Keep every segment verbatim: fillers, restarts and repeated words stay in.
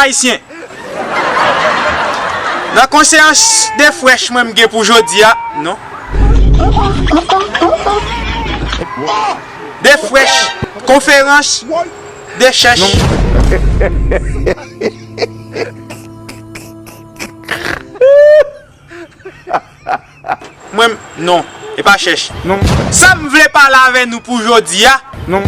ayisyen. Nan konferans de frèch mwen m gen pou jodi a, non. De frèch, konferans de chèch. Mwen, non, e pa chèch. Non. Sa m vle pale avè nou pou jodi a. Non.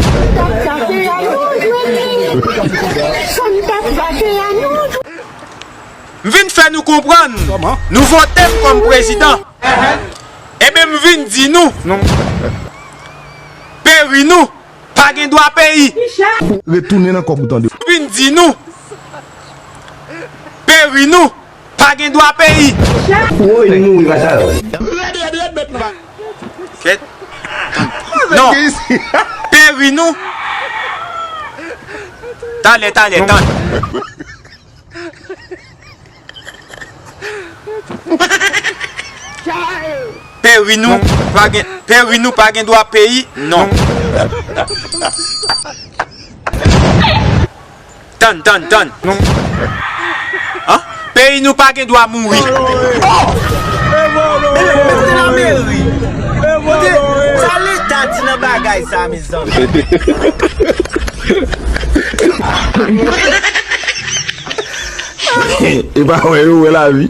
M vin fè nou konprann. Kòman? Nou vote m kòm prezidan. Ebyen, m vin di nou. Non. Peri nou pa gen dwa peyi. Retounen nan kòb ou tande. M vin di nou. Peri nou pa gen dwa peyi. Woy, mouri, pa sa. Kèt. Non. Peri nou. Talè, talè, tann. Peri nou pa gen, peri nou pa gen dwa peyi, non. Tann, tann, tann. Non. An? Peyi nou pa gen dwa mouri. Kote lameri? Kote sa leta di nan bagay sa, mezanmi? E pa wè yo wè lavi.